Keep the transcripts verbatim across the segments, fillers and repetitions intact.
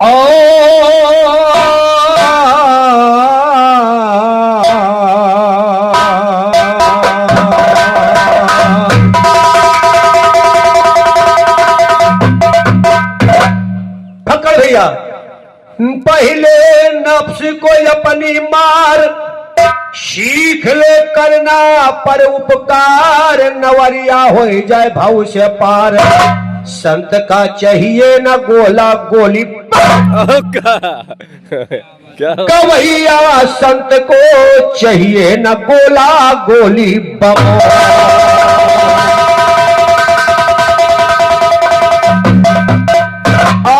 ओ पकड़ भैया, पहिले नफ्स को अपनी मार, सीख ले करना पर उपकार, नवरिया होइ जाए भव से पार। संत का चाहिए न गोला गोली। का? क्या? गवैया संत को चाहिए न गोला गोली बम। आ,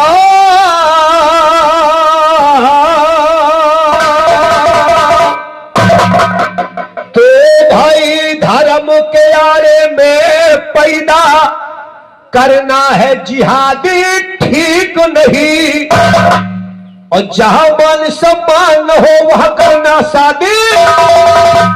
तो भाई धर्म के आड़े में पैदा करना है जिहादी ठीक नहीं, और जहां मान सम्मान हो वहां करना शादी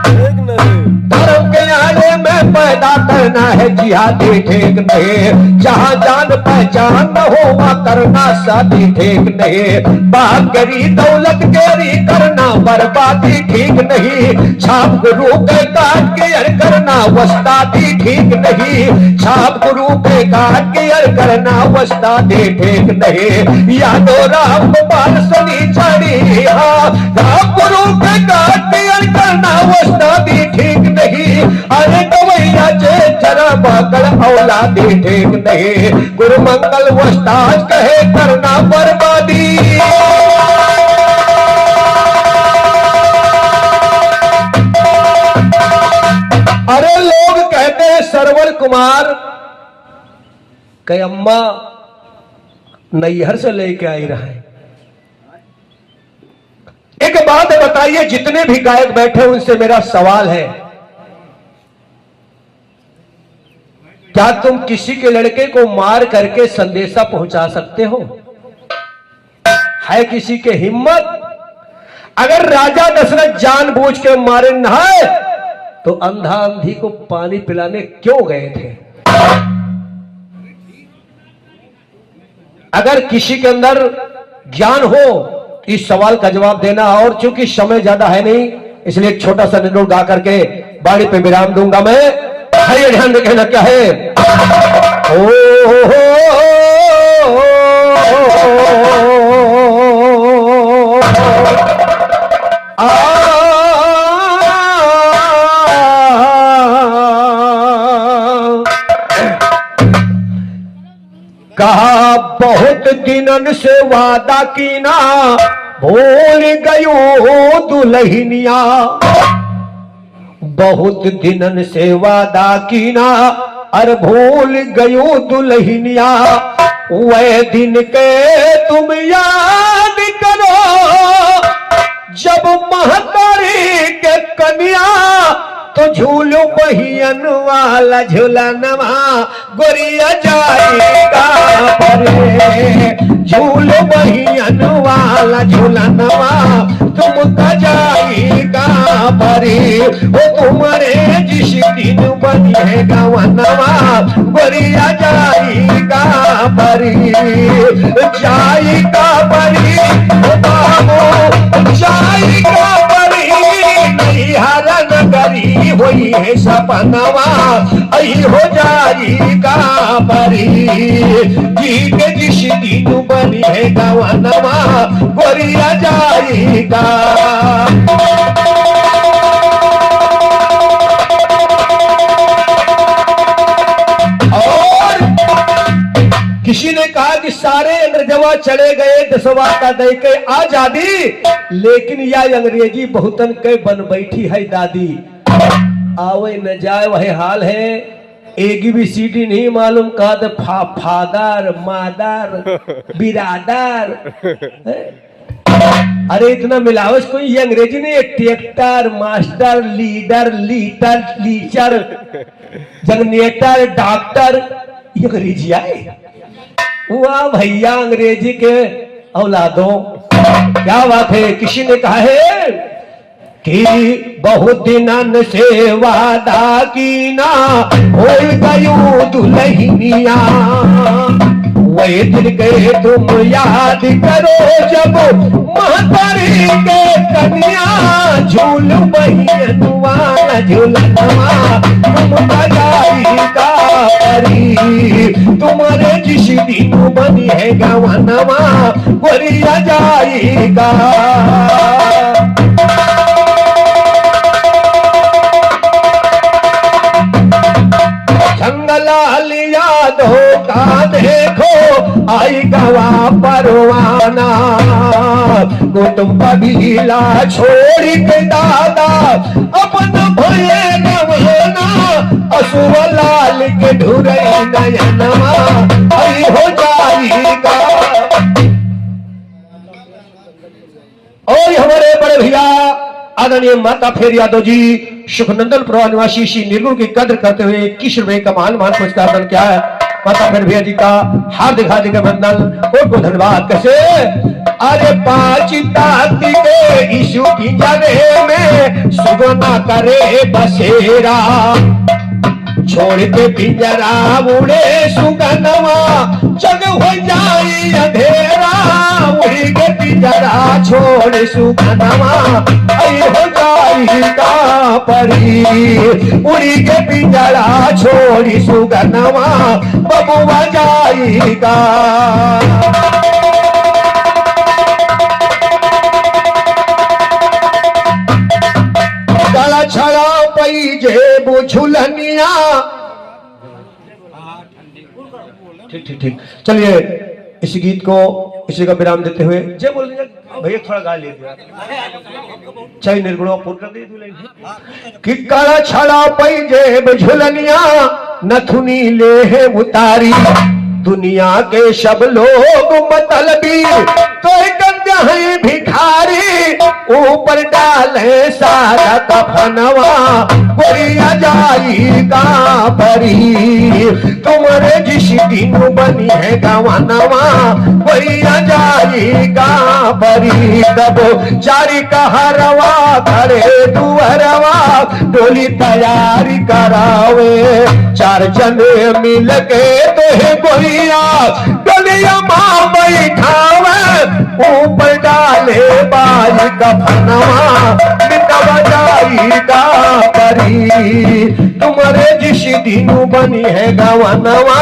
ठीक नहीं। धर्म के आड़े में पैदा करना है जिहादी ठीक नहीं, जहां जान पहचान न हो वहां करना शादी ठीक नहीं। बाप गरी दौलत गरी करना बर्बादी ठीक नहीं, छाप गुरु के काट के अर करना वस्तादी ठीक नहीं, छाप गुरु के काट के अर करना वस्तादी ठीक नहीं। यादव राम गोपाल सनी चारी, हाँ, छाप गुरु के काट के अर करना वस्तादी ठीक नहीं। अरे गवैया जे जरा बाकड़ औलादी ठीक नहीं। गुरु मंगल वस्ताद कहे करना बर्बादी। अरे लोग कहते हैं सरवर कुमार के अम्मा नैहर से लेके आई रहे। एक बात बताइए, जितने भी गायक बैठे हैं उनसे मेरा सवाल है, क्या तुम किसी के लड़के को मार करके संदेशा पहुंचा सकते हो? है किसी के हिम्मत? अगर राजा दशरथ जानबूझ के मारे नहाए तो अंधा अंधी को पानी पिलाने क्यों गए थे? अगर किसी के अंदर ज्ञान हो, इस सवाल का जवाब देना। और चूंकि समय ज्यादा है नहीं, इसलिए एक छोटा सा निरूढ़ गा करके बाणी पे विराम दूंगा मैं। आइए, ध्यान रखें ना, क्या है? ओ हो, आ, कहा बहुत दिनन से वादा कीना, भूल गयो दुल्हनिया। बहुत दिनन से वादा कीना, अर भूल गयो दुल्हनिया। वह दिन के तुम याद करो, जब महतारी के कनिया, तो झूल बहियन वाला झुलनवा, गोरिया जाई का परे, झूल बहियन वाला झुलनवा, तुमका जाई का परे। ओ तुम्हरे जिस दिन बनी है गवनवा, गोरिया जाई का परे, जाई का परे, ओ बाबू, जाई का परे, नैहर नगरी होई है सपनवा, आई हो जाई का परी, जी के जिस दिन बनी है गवनवा, गोरिया जाई का। और किसी ने कहा कि सारे अंग्रेजवा चले गए देशवा का दे के आजादी, लेकिन या अंग्रेजी बहुतन के बन बैठी है दादी। आवे न जाए वही हाल है, A B C D नहीं मालूम, कहा तो फा-, फादर, मादर, बिरादर। हैं? अरे इतना मिलावस कोई, ये अंग्रेजी नहीं है, ट्रैक्टर, मास्टर, लीडर, लीटर, लीचर, जनरेटर, डॉक्टर, ये अंग्रेजी आए। वाह भैया, अंग्रेजी के औलादों, क्या बात है। किसी ने कहा है कि बहुत दिनन से वादा कीना, भूल गयो दुल्हनिया। ए दिल के तुम याद करो जब महतारी के कनिया, झूल बहियनवा झूलनवा तुम बजाई का परी। तुम्हारे जिस दिन बनी है गवनवा गोरिया जाई का। जंगलाल यादव का देखो आई गवा परवाना, कुटुम कबीला छोड़ के दादा अपन भये रवाना, असुआ लाल के ढुरई नयनवा आई हो जाई का। और हमारे बड़े भैया आदरणीय माता फेर यादव जी, सुखनंदन प्रवाह निवासी श्री निर्गुण की कद्र करते हुए इक्कीस रुपए का महान महान पुरस्कार दान किया है। माता फेर भैया जी का हार्दिक हार्दिक अभिनंदन, कोटि कोटि धन्यवाद। कैसे? अरे पाँच ताती के यीशु की जगह में सुगना करे बसेरा। छोड़ के पिंजरा उड़े सुगनवा, जग हो जाई अंधेरा। उड़ी के पिंजरा छोड़ सुगनवा, आई हो जाई का परी। उड़ी के पिंजरा छोड़ सुगनवा, बबुआ जाई का। गला छड़ा पई जेब झुलनिया। ठीक, ठीक, ठीक। चलिए, इस गीत को इसी का विराम देते हुए, जय बोल दीजिए भैया, थोड़ा गा लीजिए। चाहे निर्गुणवा पूर्ण कर दीजिए। कि काला छड़ा पई जेब झुलनिया, नथुनी ले है उतारी। दुनिया के सब लोग मतलबी, तो एक गंज है भिखारी। ऊपर डाले सारा कफनवा, गोरिया जाई का परी। तुम्हारे जिस दिन बनी है गवनवा, गोरिया जाई का परी। तब चारी कहरवा खड़े दुअरवा, डोली तैयारी करावे। चार जने मिल के तोहे गोरिया, डोलिया मा बैठावे। ऊपर डाले बाई कफनवा, मिटवा जाई का परी। तुम्हारे जिस दिन बनी है गवनवा,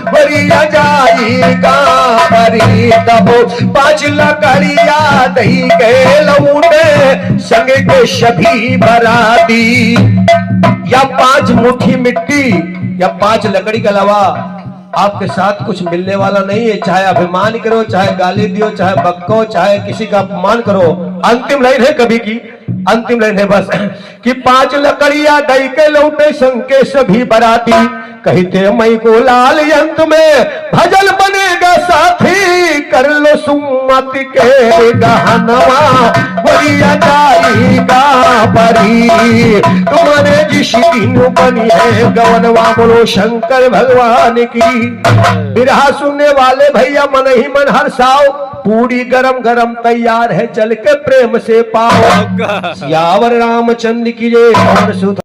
गोरिया जाई का परी। तब पाँच लकड़िया दई के लौटे संग के सभी बराती। या पाँच मुट्ठी मिट्टी या पाँच लकड़ी के अलावा आपके साथ कुछ मिलने वाला नहीं है। चाहे अभिमान करो, चाहे गाली दियो, चाहे बक्को, चाहे किसी का अपमान करो, अंतिम लाइन है कवि की, अंतिम लाइन है बस कि पाँच लकड़िया दई के लौटे संग के सभी बराती। कहते मई को लाल अंत में भजन बनेगा साथी, कर लो सुमत के गहनवा, गोरिया जाई का परी। तुम्हारे जिस दिन बनी है गवनवा, बोलो शंकर भगवान की। बिरहा सुनने वाले भैया मन ही मन हर्षाओ, पूड़ी गरम गरम तैयार है, चल के प्रेम से पाओ। सियावर रामचंद्र की जय। पवन सुत